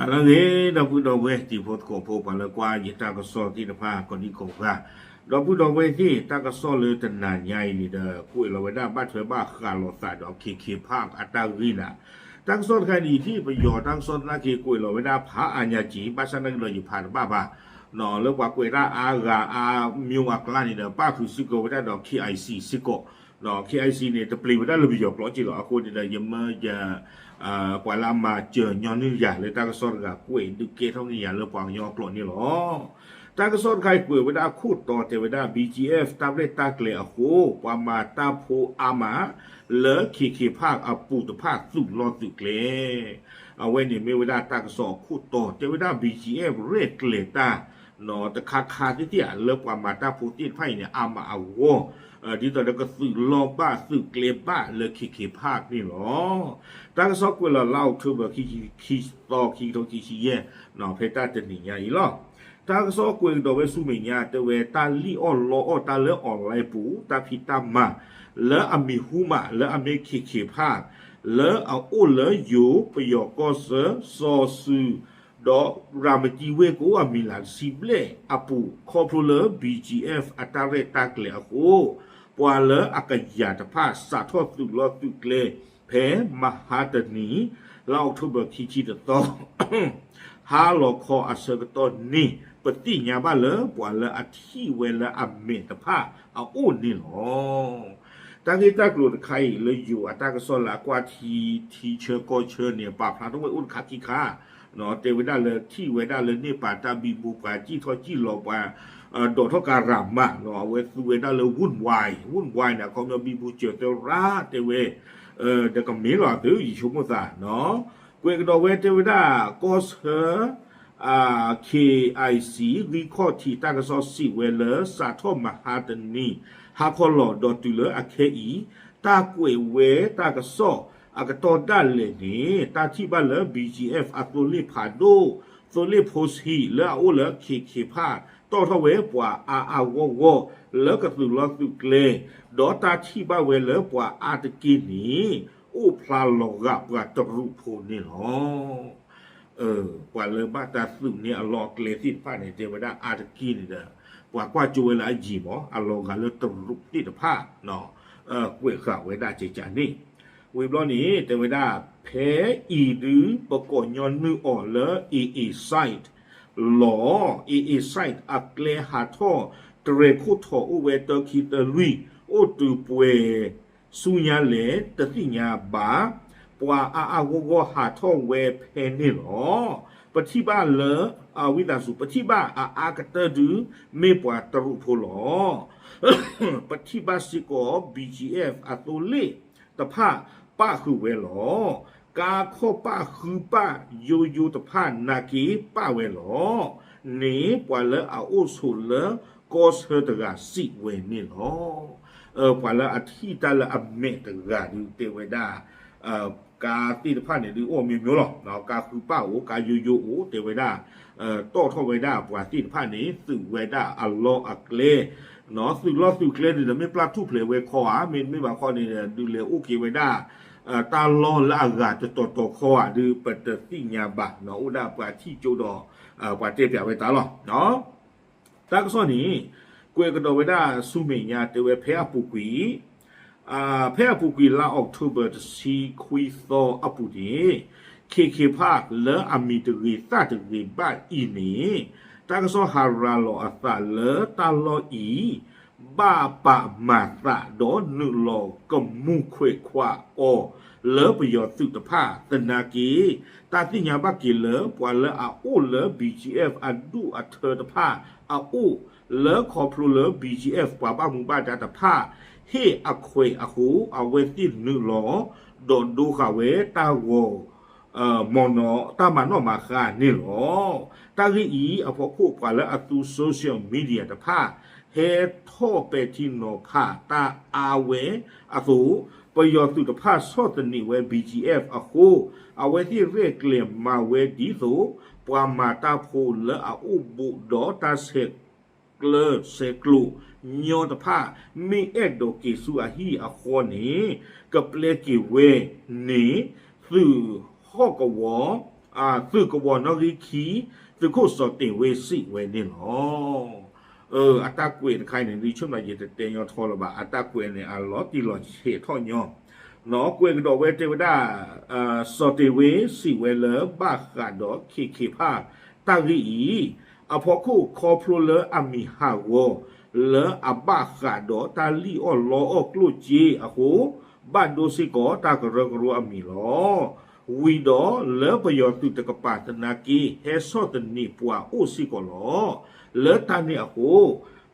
အဂ့ၤ ဒီပုၢ်ဒီဝဲၢ်တံၤဖိသကိးဖိ ပှၤလၢကွၢ်ယတၢ်ကစီၣ်သ့ၣ်တဖၣ် ကိးဒံကိးဂၤ, ဒီပုၢ်ဒီဝဲၢ်သ့ၣ် တၢ်ကစီၣ်လၢတနၤညါအံၤန့ၣ်ဒီး ကွဲးလီၤဝဲဒၣ်ဘၣ်ထွဲဘၣ်ဃးလိာ်သးဒီး KK Park အတၢ်ဂ့ၢ်နၤ, တၢ်ကစီၣ်တခါအံၤန့ၣ် ယထံၣ်ပယီၤတၢ်ကစီၣ်သနာ်က့ ကွဲးလီၤဝဲဒၣ်ဖးအါညါက့ၤ ဘၣ်ဆၣ်သနာ်က့ဒီးယဖးတဘၣ်ဘၣ် လၢပှၤကွဲးတၢ်အါဂၤအါမံၤအကျါန့ၣ်ဒီး ပၣ်ဃုာ်စ့ၢ်ကီးဝဲဒၣ်ဒီး KIC စ့ၢ်ကီး, KIC န့ၣ် တပျံၤဝဲဒၣ်လၢပယီၤကျိာ်က့လီၤ. အဃိန့ၣ်ဒီး ယမၢယ ပှၤလၢအမၤစၢၤညီနုၢ်ယၤလၢတၢ်ကစီၣ်တဂၤ ကွဲးဒုးကဲထီၣ်န့ၢ်ယၤလၢပှၤကညီကျိာ်န့ၣ်လီၤ. တၢ်ကစီၣ်တခါအံၤကွဲးဝဲဒၣ်အခိၣ်တီတဲဝဲဒၣ် BGF တၢ်ရဲၣ်တၢ်ကျဲၤအဃိ ပှၤမၤတၢ်ဖိအါမး လၢ KK Park အပူၤတဖၣ်သုးလီၢ်သုးကျဲ အဝဲန့ၣ်မ့ၢ်ဝဲဒၣ်တၢ်ကစီၣ်အခိၣ်တီ တဲဝဲဒၣ် BGF ရဲၣ်ကျဲၤတၢ် တခါခါသ့ၣ်သ့ၣ်ဧါ လၢပှၤမၤတၢ်ဖိသ့ၣ်တဖၣ်အံၤန့ၣ် အါမးအဂီၢ် ဒ်သိးဒီးကသုးလီၢ်ဘၣ်သုးကျဲဘၣ်လၢ KK Park န့ၣ်လီၤ. တၢ်ကစီၣ်ကွဲးလီၤလါ October ခံဆံသီ ခံကထိခံဆံယဲၢ် ဖဲတၢ်တနံၤညါအံၤလီၤ. တၢ်ကစီၣ်ကွဲးကဒီးဝဲဆူမဲာ်ညါ တဲဝဲတၢ်လံၣ်အီၣ်လီအီၣ်တၢ်လၢ online ပူၤ တၢ်ဖံးတၢ်မၤ လၢအမံၤဟူမး လၢအမ့ၢ် KK Park လၢအအိၣ်လၢယိၤ ပယီၤကီၢ်ဆၢ စီၤစုၤ ဒီးရၤမတံဝ့ၢ် ကအိၣ်အမံၤလၢတဆံဘျဲၣ်အပူၤ ခီဖျိလၢ BGF အတၢ်ရဲၣ်တၢ်ကျဲၤအဃိ ပှၤလၢအကယၤတဖၣ် စးထီၣ်သုးလီၢ်သုးကျဲ ဖဲမဟါတနံၤ လါ October ခံဆံတသီ ဟါလီၤခီအဆၢကတီၢ်န့ၣ် ပသ့ၣ်ညါဘၣ်လၢ ပှၤလၢအထံၣ်ဝဲလၢအမဲာ်တဖၣ်အအိၣ်န့ၣ်လီၤ. တၢ်ဂ့ၢ်တၢ်ကျိၤတခါအံၤ လၢယိၤအတၢ်ကစီၣ်လၢအကွၢ်ထံ ထံဆၢကီၢ်ဆၢန့ၣ် ပာ်ဖျါထီၣ်ဝဲအိၣ်တခါခံခါ တဲဝဲဒၣ်လၢထံၣ်ဝဲဒၣ်လၢန့ၢ်ပာ်တၢ်ဘံဘူ ပှၤစံၣ်ထီၣ်စံၣ်လီၤ ပှၤ ဒိးထီၣ်ကၤရၤမး အဝဲသူဝဲဒၣ်လၢ ဝုၣ်ဝါ ဝုၣ်ဝါန့ၣ် အခီပညီဘံဘူစၢၤသၢရၣ် တဲဝဲ ဒီးကမ့ၢ်လီၤသု ယဆိကမိၣ်သး ကွဲးကဒီးဝဲတဲဝဲဒၣ် ကီၢ်ဆၢ KIC ဂံၢ်ခီၣ်ထံးတၢ်ကစီၣ်စံးဝဲလၢ စးထီၣ်မဟါတနံၤ ဟါခီလီၤဒီးတုၤလၢအခဲအံၤ တၢ်ကွဲးဝဲတၢ်ကစီၣ်အကတီၢ်ဒၣ်လဲာ်န့ၣ် တၢ်ထံၣ်ဘၣ်လၢ BGF အသိလ့ၣ်ဖးဒိၣ် သိလ့ၣ်ဖိဆံး လၢအအိၣ်လၢ KK Park တီၣ်ထီၣ်ဝဲပှၤအါအါဂီၢ်ဂီၢ် လၢကသုးလီၢ်သုးကျဲ ဒီးတၢ်ထံၣ်ဘၣ်ဝဲလၢပှၤအါတက့ၢ်န့ၣ် အိၣ်ဖျါလီၤဂာ်ပှၤတရူးဖိန့ၣ်လီၤ. ပှၤလၢဘၣ်တၢ်သုးန့ၢ်အလီၢ်အကျဲသ့ၣ်တဖၣ်န့ၣ် တဲဝဲဒၣ်အါတက့ၢ်န့ၣ်ဒီး ပှၤကွၢ်ကၠိဝဲလၢအယံၤမး အလီၤဂာ်လၢတရူးသ့ၣ်တဖၣ် ကွဲးဃာ်ဝဲဒၣ်ကကန့ၣ် ဝံၤဘျီန့ၣ် တဲဝဲဒၣ် ဖဲအံၤဒုး ပကိးညီနုၢ်အီၤလၢ AA site လီၤ. AA site အကျဲဟးထီၣ် တရဲၣ်ခိၣ်ထီၣ်အိၣ်ဝဲတၢခံသၢလွံၢ် အိၣ်တုၤပှဲၤဆူညါလဲၣ် တသ့ၣ်ညါဘၣ်. ပှၤအါအါဂီၢ်ဂီၢ်ဟးထီၣ်ဝဲဖဲန့ၣ်လီၤ. ပထံၣ်ဘၣ်လၢ အဝံသးစူၤ ပထံၣ်ဘၣ်အအါကတၢၢ်ဒုး မ့ၢ်ပှၤတရူးဖိလီၤ. ပထံၣ်ဘၣ်စ့ၢ်ကီး BGF အသိလ့ၣ်တဖၣ်ပၣ်ဃုာ်ဝဲလီၤ. ကါခီၣ်ပၣ်ဃုပၣ်ယိယိတဖၣ်နာ်က့ပၣ်ဝဲလီၤ. န့ၣ်ပှၤလၢအအိၣ်ဆိးလၢကီၢ်ဆၢတဂၤစံးဝဲန့ၣ်လီၤ. ပှၤလၢအထံၣ်တၢ်လၢအမဲာ်တဂၤဒုးတဲဝဲဒၣ် ကါသ့ၣ်တဖၣ်န့ၣ်ဒုးအိၣ်မ့ၢ်မ့ၢ်လီၤ. ကါဃုပၣ်အိၣ် ကါယိယိအိၣ် တဲဝဲဒၣ် တီၣ်ထီၣ်ဝဲဒၣ်ပှၤသ့ၣ်တဖၣ်န့ၣ် သုးဝဲဒၣ်အလီၢ်အကျဲ သုးလီၢ်သုးကျဲန့ၣ်ဒီး မ့ၢ်ပျၢ်ထူၣ်ဖျဲးဝဲခီဧါ မ့တမ့ၢ်ဘၣ်ခီန့ၣ် ဒုးလဲၤအိၣ်က့ၤဝဲဒၣ် တၢ်လီၢ်လၢအဂၤတတီၤတီၤခီဧါ ဒုးပတသ့ၣ်ညါဘၣ် အိၣ်ဒၣ်ပှၤထံၣ်ကၠိဒီး ပှၤတဲပၠးဝဲတၢ်လီၤ. တၢ်ကစီၣ်န့ၣ် ကွဲးကဒီးဝဲဒၣ်ဆူမဲာ်ညါ တဲဝဲဖဲအပူၤကွံာ် ဖဲအပူၤကွံာ်လါ October တဆံခွံသီအပူၤန့ၣ် KK Park လၢအမံၤတဂ့ၤသၣ်တဂ့ၤဘၣ်အံၤန့ၣ် တၢ်ကစီၣ်ဟးရၤလီၤအသးလၢတၢ်လီၢ်အံၤ ဘၣ်ပာ်မၤသးဒီးနုာ်လီၤကမူၣ်ခွဲးခွါအီၤလၢပယီၤသုးတဖၣ်သနာ်က့ တၢ်သ့ၣ်ညါဘၣ်က့ၤလၢ ပှၤလၢအအိၣ်လၢ BGF အဒူၣ်အထၢတဖၣ်အအိၣ် လၢခီဖျိလၢ BGF ပှၤဘၣ်မူဘၣ်ဒါတဖၣ် ဟ့ၣ်အခွဲးအဃိ အဝဲသ့ၣ်နုာ်လီၤ ဒီးဒိဃာ်ဝဲတၢ်ဂီၤ တၢ်မၤနီၣ်မၤဃါန့ၣ်လီၤ. တၢ်ဂ့ၢ်အံၤအဖီခိၣ် ပှၤလၢအသူ social media တဖၣ် ဟဲထီၣ်ပဲာ်ထံနီၤဖးတၢ်အါဝဲအသိး ပယီၤသုးတဖၣ်ဆီၣ်သနံးဝဲ BGF အဃိ အဝဲသ့ၣ်ရဲၣ်ကျဲၤမၤဝဲဒ်သိး ပှၤမၤတၢ်ဖိလၢအအိၣ်ဘူးဒီးတၢ်ဆဲး ကျၢၤဆဲးကျိးညီတဖၣ် မ့ၢ်အဲၣ်ဒိးက့ၤဆူအဟံၣ်အဃီန့ၣ် ကပျဲက့ၤဝဲန့ၣ် သုးဟီၣ်ကဝီၤ သုးကဝီၤနီၣ်ဂံၢ်ခံ သုးခိၣ်စီၤတ့ၢ်ဝ့စံးဝဲန့ၣ်လီၤ. အတၢ်ကွဲးတခါအံၤန့ၣ် ဒ်ဆိကမိၣ်ယတတဲညီထီလၢၤဘၣ်, အတၢ်ကွဲးန့ၣ် အလီၤတံၢ်လီၤဆဲးထီၣ်ညီ, ကွဲးကဒီးဝဲတဲဝဲဒၣ် စီၤတ့ၢ်ဝ့စံးဝဲလၢဘၣ်ဃးဒီး ခ့ၣ်ခ့ၣ်ဖၣ် တၢ်ဂ့ၢ်အံၤ, အဖီခိၣ်ခီဖျိလၢအမံၤဟးဂီၤ လၢအဘၣ်ဃးဒီးတၢ်လံၣ်အီၣ်လီအီၣ်ကျိၣ်စ့အဃိ, ဘၣ်ဒိစ့ၢ်ကီးတၢ်ကရၢကရိအမံၤလီၤ. ဝံၤဒီးလၢပယီၤသုးတကပၤသနာ်က့ ဟဲဆီၣ်သနံးပှၤအိၣ်စ့ၢ်ကီးလီၤ. လၢတၢ်န့ၣ်အဃိ,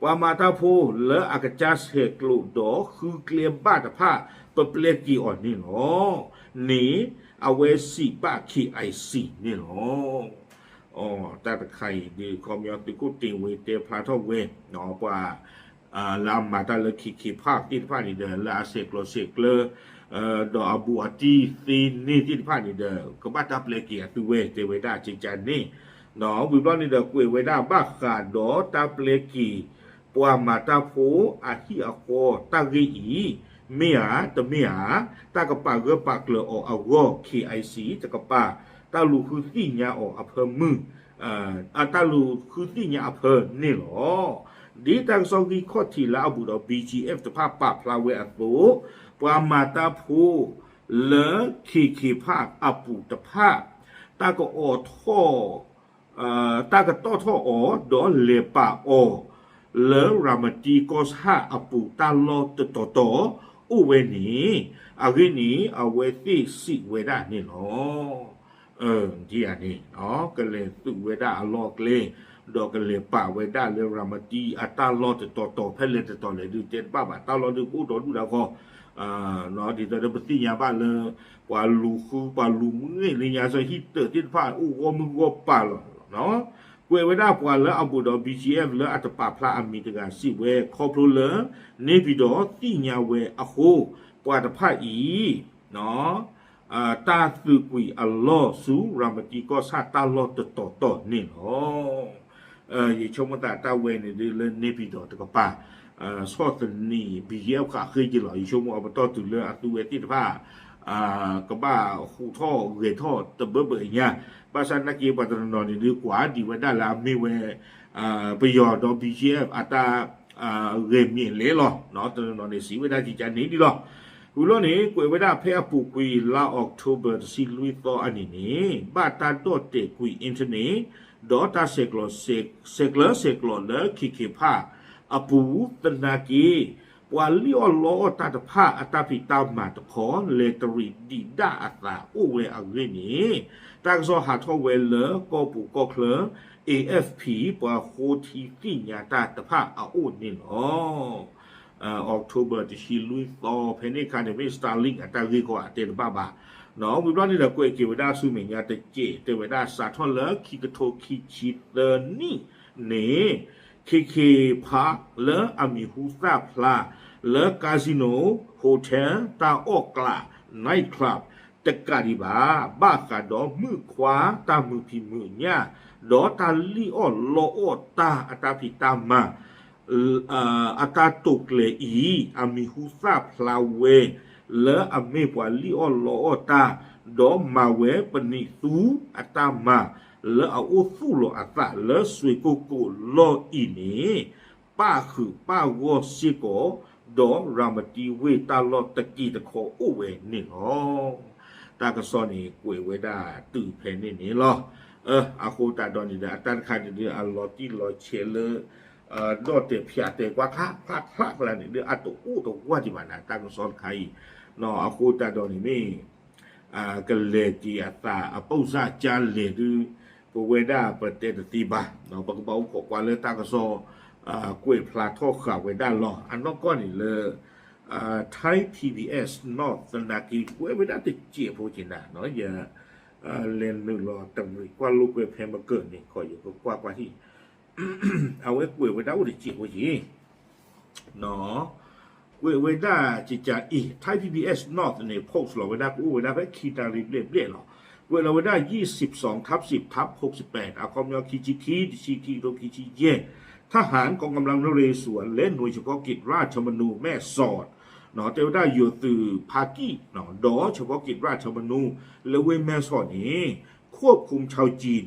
ပှၤမၤတၢ်ဖိလၢအကစၢ်ဆဲးကျိးဒီးဃုကျဲဘၣ်တဖၣ် ပပျဲက့ၤအီၤန့ၣ်လီၤ. န့ၣ်အဝဲစံးဘၣ် ခ့ၣ်အံၣ်စံၣ် န့ၣ်လီၤ. တၢ်တခါအံၤဒ်ခီပညီ သုးခိၣ်တ့ၢ်ဝ့တဲဖျါထီၣ်ဝဲ ပှၤ လၢအမၤတၢ်လၢ ခ့ၣ်ခ့ၣ်ဖၣ်သ့ၣ်တဖၣ်န့ၣ်ဒီး လၢအဆဲးကျိးဆဲးကျၢ ဒီးအဘူးအတံၢ်သ့န့ၢ်သ့ၣ်တဖၣ်န့ၣ်ဒီး ကဘၣ်တၢ်ပျဲက့ၤအသုဝဲ တဲဝဲဒၣ်ကကန့ၣ်, ဝံၤဘျီန့ၣ်ဒီး ကွဲးဝဲဒၣ်ဘၣ်ဃးဒီးတၢ်ပျဲက့ၤ ပှၤမၤတၢ်ဖိအဟံၣ်အဃီတၢ်ဂ့ၢ်အံၤ, မ့ၢ်ဧါ တမ့ၢ်ဧါ, တၢ်ကပာ်ဂၢၢ်ပာ်ကျၢၤအီၤအဂီၢ် ခ့ၣ်အံၣ်စံၣ် တကပၤ တၢ်လူၤဃုသ့ၣ်ညါအီၤအဖၢမုၢ် တၢ်လူၤဃုသ့ၣ်ညါအဖၢန့ၣ်လီၤ. ဒ်တၢ်ကစီၣ်ဂံၢ်ခီၣ်ထံးလၢအဘူးဒီး ဘံၣ်ကၠံၣ်အဲၣ် တဖၣ်ပာ်ဖျါဝဲအသိး, ပှၤမၤတၢ်ဖိ လၢ ခ့ၣ်ခ့ၣ်ဖၣ်အပူၤတဖၣ် တၢ်ကအိးထီၣ် တၢ်ကတီၢ်ထီၣ်အီၤ ဒီးလဲၤပာ်အီၤ လၢရၤမတံကီၢ်ဆၣ်အပူၤ တၢ်လီၢ်တတီၤတီၤ အိၣ်ဝဲန့ၣ်, အဂ့ၢ်န့ၣ် အဝဲသ့ၣ်စံးဝဲဒၣ်န့ၣ်လီၤ. ဒ်န့ၣ် ကလဲၤသုးဝဲဒၣ်အလီၢ်အကျဲ, ဒီးကလဲၤပာ်ဝဲဒၣ်လၢရၤမတံအတၢ်လီၢ်တတီၤတီၤ ဖဲလဲၣ်တတီၤလဲၣ်ဒုးတဲတဘၣ်ဘၣ်, တၢ်လီၢ်ဒုးကအိၣ်ဒီဒူၣ်ဒီဂီၢ် ဒ်သိးဒီးပသ့ၣ်ညါဘၣ်လၢ ပှၤလူၤဃု ပှၤလူၤမုၢ်လ့ၣ်လၢညါစ့ၢ် ဟံၣ်တၢးသ့ၣ်တဖၣ်အိၣ်ဂီၢ်မုၢ်ဂီၢ်ပၤလီၤ. ကွဲးဝဲဒၣ်ပှၤလၢအဘူးဒီး ဘံၣ်ကၠံၣ်အဲၣ် လၢအတပာ်ဖျါအမံၤတဂၤစံးဝဲ ခီဖျိလၢ န့ၣ်ပၠံၤဒီးသ့ၣ်ညါဝဲအဃိ, ပှၤတဖၣ်အံၤ တၢ်သုးကွံာ်အလီၢ်ဆူရၤမတံကီၢ်ဆၣ်တၢ်လီၢ်တတီၤတီၤန့ၣ်လီၤ. ယဆိကမိၣ်သးတၢ်ဝဲန့ၣ်ဒ်လၢန့ၣ်ပၠံၤဒီးတကပၤ ဆီၣ်သနံး ဘံၣ်ကၠံၣ်အဲၣ် ဃာ်ဃ့က့ၤလီၤ. ယဆိကမိၣ်အပတီၢ်တုၤလၢအသုဝဲသ့ၣ်တဖၣ် ကဘၣ်ဟူးထီၣ်ဂဲၤထီၣ်တဘၢဘၢညါ, ဘၣ်ဆၣ်နာ်က့ပှၤတနီၤနီၤန့ၣ်ဒုးကွၢ်ဒံးဝဲဒၣ်လၢအမ့ၢ်ဝဲ ပယီၤဒီး ဘံၣ်ကၠံၣ်အဲၣ် အတၢ် ဂဲၤမံၤလဲၣ်လီၤ. တနီၤနီၤန့ၣ်စံးဝဲဒၣ်ကကန့ၣ်ဒ်လီၤ. ဝံၤလီၤန့ၣ် ကွဲးဝဲဒၣ်ဖဲအပူၤကွံာ်လါအီးကထိဘၢၣ် တဆံလွံၢ်သီအနံၤန့ၣ် ဘၣ်တၢ်ဒီၣ်တဲာ်ကွံာ် internet ဒီးတၢ်ဆဲးကျိး ဆဲးကျၢဆဲးကျိးလၢခ့ၣ်ခ့ၣ်ဖၣ်အပူၤသနာ်က့ ပှၤလံၣ်အီၣ်လီအီၣ်တၢ်တဖၣ်အတၢ်ဖံးတၢ်မၤတခီ လဲၤတရံးဒံးဒၣ်အသးအိၣ်ဝဲအဂ့ၢ်န့ၣ် တၢ်ကစီၣ်ဟးထီၣ်ဝဲလၢကီၢ်ပူၤကီၢ်ချၢ A F P ပှၤဃိထံသ့ၣ်ညါတၢ်တဖၣ်အအိၣ်န့ၣ်လီၤ. October တဆံလွံၢ်သီ ဖဲန့ၣ်အခါန့ၣ် မ့ၢ် Starlink အတၢ်ဂ့ၢ်ကီအတဲတဘၣ်ဘၣ်. ဝံၤဘျီန့ၣ်ဒီး ကွဲးက့ၤဝဲဒၣ်ဆူမဲာ်ညါတစဲး တဲဝဲဒၣ်စးထီၣ်လၢခံကထိခံဆံသၢနံၣ်န့ၣ် ခ့ၣ်ခ့ၣ်ဖၣ်လၢအမံၤဟူသၣ်ဖျါ လၢ casino, hotel, တၢ်အီၣ်ကျး, night club တကးဒံးဘၣ် ဘၣ်ဃးဒီးမုၣ်ခွါတၢ်မုာ်ဖံးမုာ်ညၣ် ဒီးတၢ်လံၣ်အီၣ်လီအီၣ်တၢ်အတၢ်ဖံးတၢ်မၤ အတၢ်တိာ်ကျဲၤအံၤ အမံၤဟူသၣ်ဖျါဝဲ လၢအမ့ၢ်ပှၤလံၣ်အီၣ်လီအီၣ်တၢ် ဒီးမၤဝဲပနံးသူအတၢ်မၤ လၢအအိၣ်သူၣ်လီၤအသးလၢစွ့ၢ်ကိၣ်ကိၣ်လီၢ်အံၤန့ၣ် ပၣ်ဃုာ်ပၣ်ဂီၢ်စ့ၢ်ကီး ဒီးရၤမတံဝ့ၢ်တၢ်လီၢ်တက့ၢ်တခီအိၣ်ဝဲန့ၣ်လီၤ. တၢ်ကစီၣ်န့ၣ် ကွဲးဝဲဒၣ်တုၤဖဲန့ၣ်န့ၣ်လီၤ. အဃိသတးဒီးန့ၣ်ဒီး အတၢ်တခါန့ၣ်ဒီး အလီၤတံၢ်လီၤဆဲးလၢ ဒီၣ်တဲာ်ဖၠးတဲာ်ကွၢ်ကျါ ဖျါဖျါဖျါန့ၣ်ဒီး အတအိၣ်တဝၢ်ဒံးဘၣ်နၤ တၢ်ကစီၣ်တခါအံၤ, အဃိသတးဒီးန့ၣ်မ့ၢ် ကလဲၤက့ၤအသးအပိၢ်စၢ်ကၢ်လဲၣ်ဒုး ပဝဲဒၣ်ပတဲတသ့ဘၣ်, ပကဘၣ်အိၣ်ခိးကွၢ်လၢတၢ်ကစီၣ် ကွဲးဖျါထီၣ်ဃာ်ဝဲဒၣ်လီၤ. အနီၢ်ကီၢ်န့ၣ်လၢ Thai P B S North သနာ်က့ ကွဲးဝဲဒၣ်တစဲးဖိက့ၤနၤ, ယ လဲၤနုာ်လီၤတရံးကွၢ်လိာ်ကွဲဖဲမကၢၢ်န့ၣ် ခီယကကွၢ်ကွၢ်ဟံၣ် အဝဲကွဲးဝဲဒၣ်အိၣ်တစဲးဖိက့ၤ ကွဲးဝဲဒၣ်ကကအံၤ Thai P B S North န့ၣ် post လီၤဝဲဒၣ် ကအိၣ်ဝဲဒၣ်ဖဲခံနၣ်ရံၣ်ဘျဲၣ်ဘျဲၣ်လီၤ. ကွဲးလီၤဝဲဒၣ် ยี่สิบสองทับสิบทับหกสิบแปด အခီပညီခံဆံခံ တဆံခံ ကထိခံဆံယဲၢ် ทหารกองกำลังนเรศวร และหน่วยเฉพาะกิจราชธรรมนูญแม่สอด တဲဝဲဒၣ်ယိၤသုးဖါကံၣ် ဒီး เฉพาะกิจราชธรรมนูญ လၢဝ့ၢ်မဲၢ်ဆီးန့ၣ် ควบคุมชาวจีน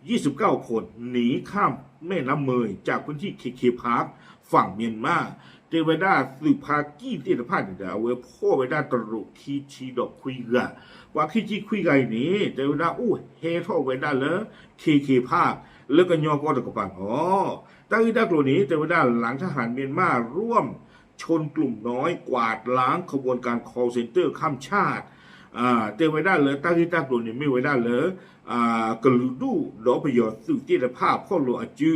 ยี่สิบเก้าคน หนีข้ามแม่น้ำเมย จากพื้นที่เคเคพาร์ค ฝั่งเมียนมา တဲဝဲဒၣ်သုးဖါကံၢ်သ့ၣ်တဖၣ်န့ၣ်ဒီး အဝဲဖီၣ်ဝဲဒၣ်တရူးခံဆံဒီးခွံဂၤ, ပှၤခံဆံခွံဂၤအံၤန့ၣ် တဲဝဲဒၣ်အိၣ်ဟဲထီၣ်ဝဲဒၣ်လၢ KK Park လၢကညီကီၢ်တကပၤလီၤ. တၢ်ဂ့ၢ်တၢ်ကျိၤန့ၣ် တဲဝဲဒၣ် หลังทหารเมียนมาร่วมชนกลุ่มน้อยกวาดล้างขบวนการ call center ข้ามชาติ တဲဝဲဒၣ်လၢတၢ်ဂ့ၢ်တၢ်ကျိၤန့ၣ် မ့ၢ်ဝဲဒၣ်လၢ ကလုာ်ဒူၣ်ဒီးပယီၤသုးသ့ၣ်တဖၣ် ဖီၣ်လိာ်အစု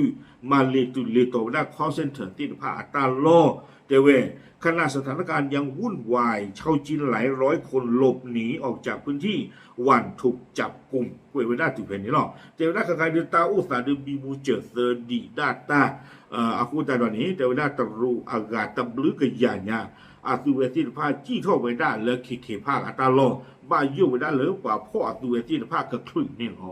မၤလ့ၤတုၤလ့ၤတီၤဝဲဒၣ် call center သ့ၣ်တဖၣ်အတၢ်လီၢ် တဲဝဲ ขณะสถานการณ์ยังวุ่นวาย ชาวจีนหลายร้อยคนหลบหนีออกจากพื้นที่ วันถูกจับกุม ကွဲးဝဲဒၣ်တုၤဖဲန့ၣ်လီၤ. တဲဝဲဒၣ်ခဲခါဒုး တၢ်အိၣ်သးဒုး ဘံဘူစၢၤသၢဒံးဒၣ်တၢ် အဃိသတးဒီးန့ၣ် တဲဝဲဒၣ်တရူးအဂၤတဘျုးကယၤညါ အသုးဝဲသ့ၣ်တဖၣ် စံၣ်ထီၣ်ဝဲဒၣ်လၢ KK Park အတၢ်လီၢ် ဘၣ်ယိၣ်ဝဲဒၣ်လၢပှၤဖီၣ်အသုးဝဲသ့ၣ်တဖၣ်ကချုးန့ၣ်လီၤ.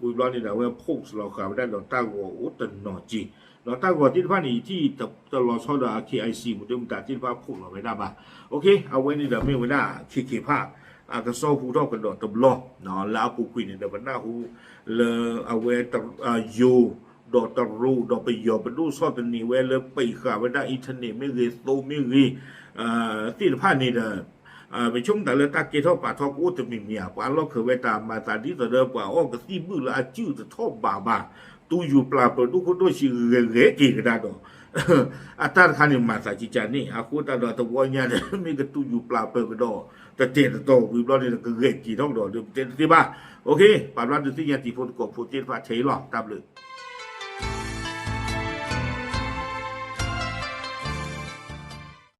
ဝံၤဘျီန့ၣ်ဒီး အဝဲ post လီၤဃာ်ဝဲဒၣ်ဒီးတၢ်ဂီၤအိၣ်တနီၤက့ၤ, ဒီးတၢ်ဂီၤသ့ၣ်တဖၣ်န့ၣ် ယထံၣ်တလီၤဆီဒီး KIC မူတမတၤသ့ၣ်တဖၣ် post လီၤဝဲဒၣ်ဘၣ်. Okay အဝဲန့ၣ်ဒီးမ့ၢ်ဝဲဒၣ် KK Park အကစီၣ်ဟူထီၣ်ကဒီးတဘျီ လၢအပူၤကွံာ်န့ၣ်ဒီး ပနၢ်ဟူလၢအဝဲ ယိၤ ဒီးတရူးဒီးပယီၤပဒိၣ်ဆီၣ်သနံးဝဲလၢ ပိတ်ဃာ်ဝဲဒၣ် internet မ့ၢ်ဂ့ၤ သိမ့ၢ်ဂ့ၤ သ့ၣ်တဖၣ်န့ၣ်ဒီး ပဆိကမိၣ်တၢ်လၢတၢ်ကဲထီၣ်ပာ်ထီၣ်ကအိၣ်တမံၤမံၤဧါ, ပှၤလီၢ်ခၢၣ်ဝဲတၢ်မၤသးဒ်သိးဒီး ပှၤအီၣ်ကသံၣ်ဘုၣ်လၢအစုၣ်တထီၣ်ဘးဘၣ်, တူၢ်ယူၤပျၢ်ပၢၤဒိၣ်ခိၣ်ဒိၣ်ဆံးဂဲၤဂဲၤက့ၤကဒါဒီး အတၢ်တခါန့ၣ်မၤသးကကန့ၣ် အဃိသတးဒီးတဝီညါဒီး မ့ၢ်ကတူၢ်ယူၤပျၢ်ပၢၤကဒီး တတဲာ်တတီၤဝံၤဘျီန့ၣ်ဒီး ကဂဲၤက့ၤထီၣ်ကဒီးဒီး ပတဲတသ့ဘၣ်. Okay ပာ်ဘျါဒုးသ့ၣ်ညါတံၤဖိသကိးဖိသ့ၣ်တဖၣ်ထဲအံၤလီၤ. တၢ်ဘျုး